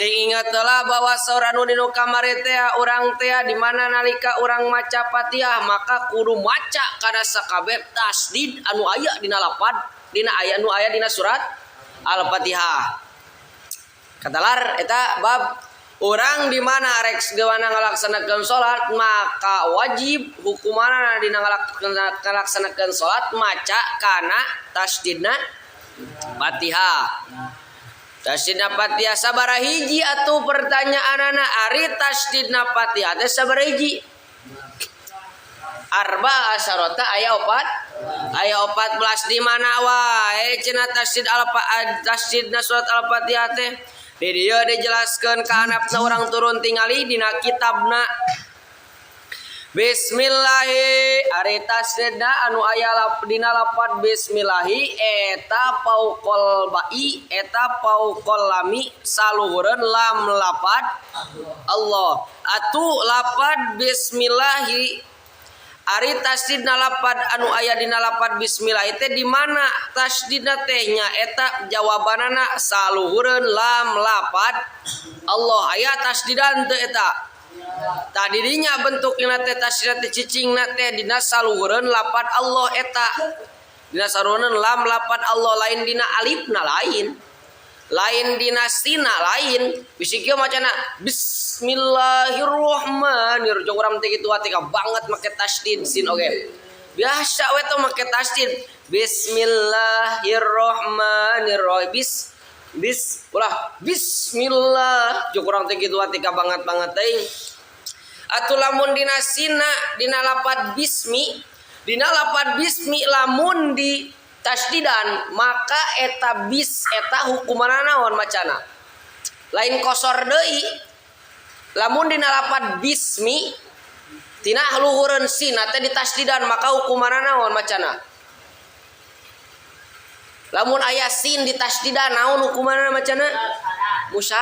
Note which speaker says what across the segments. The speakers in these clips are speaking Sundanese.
Speaker 1: Ingat lah bahwa seorang nu dinu kamari teh, urang teh di mana nalika urang maca Fatihah maka kudu maca kana sakabeh tasdid anu aya dina lapad, dina aya, anu aya dina surat Al-Fatihah. Katalar eta bab urang di mana rek gewana ngalaksanakeun salat, maka wajib hukumanana dina ngalaksanakeun salat maca kana tasdidna Fatihah. Tasdidna Fatihah sabaraha hiji atuh? Pertanyaanana, ari tasdidna Fatihah teh sabaraha hiji? Arba asyarata, aya opat, aya 14. Di mana wae cenah tasdid al tasdidna surat Al-Fatihah teh? Di dieu dijelaskeun ka handapna, urang turun tingali dina kitabna. Bismillahi, ari tasdidna anu aya dina lapad bismillahi eta fauqal ba'i, eta fauqal lami, saluhureun lam lapad Allah. Atuh lapad bismillahi, ari tasdidna lapad anu aya dina lapad bismillah teh di mana tasdidna teh? Nya eta jawabanana saluhureun lam lapad Allah. Aya tasdidan teu eta? Tadi dinya bentukna teh tasdidna teh, cicingna teh dina saluhureun lapad Allah eta. Dina saluhureun lam lapad Allah, lain dina alifna, lain. Lain dina sina, lain. Bisi kieu macana bismillahirrahmanirrahim. Urang teh kitu atuh banget make tasdid sin oge. Biasa we teh make tasdid. Bismillahirrahmanirrahim. Bis bis ulah bismillah. Jeung urang teh kitu atuh banget banget teuing. Atuh lamun dina sina, dina lapad bismi, dina lapad bismi lamun di tasdidan maka eta bis eta hukumanna naon macana? Lain kosor deui. Lamun dina lapad bismi tina luhureun sina teh ditasdidan maka hukumanna naon macana? Lamun aya sin ditasdidan naon hukumanna macana? Musa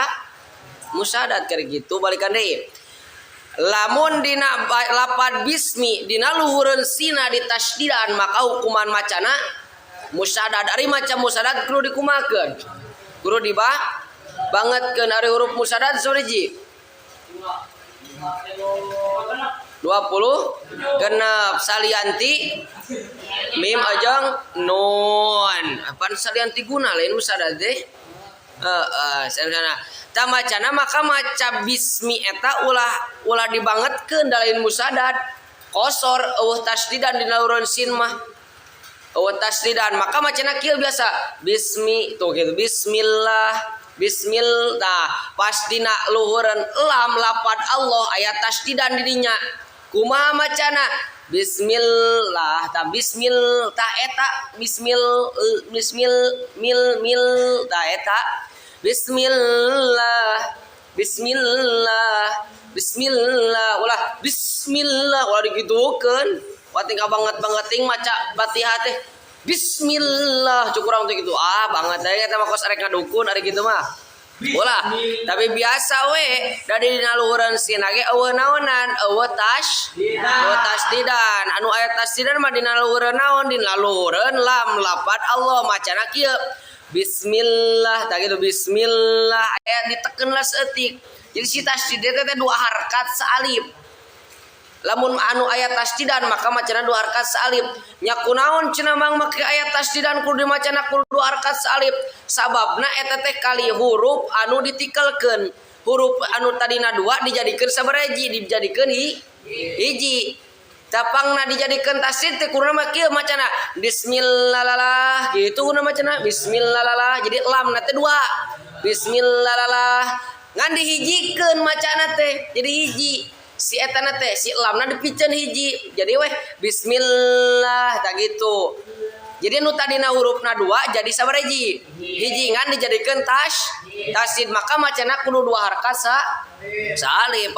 Speaker 1: musyadad keur gitu. Balikan deui, lamun dina lapad bismi dina luhureun sina ditasdidan maka hukuman macana musyadad. Ari maca musyadad kudu dikumakeun? Kudu diba bangetkeun. Ari huruf musyadad sabaraha? 26, salianti mim ajang nun. Apaan salianti guna lain musyadad deh. Heeh, sana tah macana maka maca bismi eta ulah ulah dibangetkeun da lain musyadad, kosor, euweuh tasdidan dina luhureun sin mah, euweuh tasdidan. Maka macana kieu biasa, bismi tuh gitu, bismillah, bismil. Tah pas dina luhureun lam lapad Allah aya tasdidan di dinya, kumaha macana? Bismillah. Tah bismil, tah eta bismil, bismil, mil mil, tah eta bismillah, bismillah, bismillah. Ulah bismillah, ulah digitukeun. Wah, tinggal banget banget ting maca Fatihah teh bismillah, cukup urang teh gitu. Ah, banget teh eta mah, kos arek ngadukun ari kitu mah. Ulah, tapi biasa we dari dina luhureun sin ge euweuh naonan, euweuh tas, euweuh tasdidan. Anu aya tasdidan mah dina luhureun naon? Dina luhureun lam lapad Allah, macana kieu. Bismillah, tah gitu, bismillah aya diteken lah saeutik. Jadi si tasdid teh dua harkat saalif. Lamun anu aya tasdidan maka macana dua harkat saalif. Nya kunaon cenah Mang make aya tasdidan kudu dimacana kudu dua harkat saalif? Sababna eta teh kali huruf anu ditikelkeun. Huruf anu tadina dua dijadikeun sabaraha hiji? Dijadikeun hiji. Tapangna dijadikeun tasdid teh kuduna mah kieu macana, bismillahlalah gitu kuduna macana, bismillahlalah. Jadi lam na teh dua, bismillahlalah, ngan dihijikeun macana teh jadi hiji. Si eta na teh, si lamna dipiceun hiji, jadi weh bismillah, tak gitu. Jadi nu tadina hurufna dua jadi sabaraha hiji? Hiji, ngan dijadikeun tasdid, maka macana kudu dua harkat sa saalif.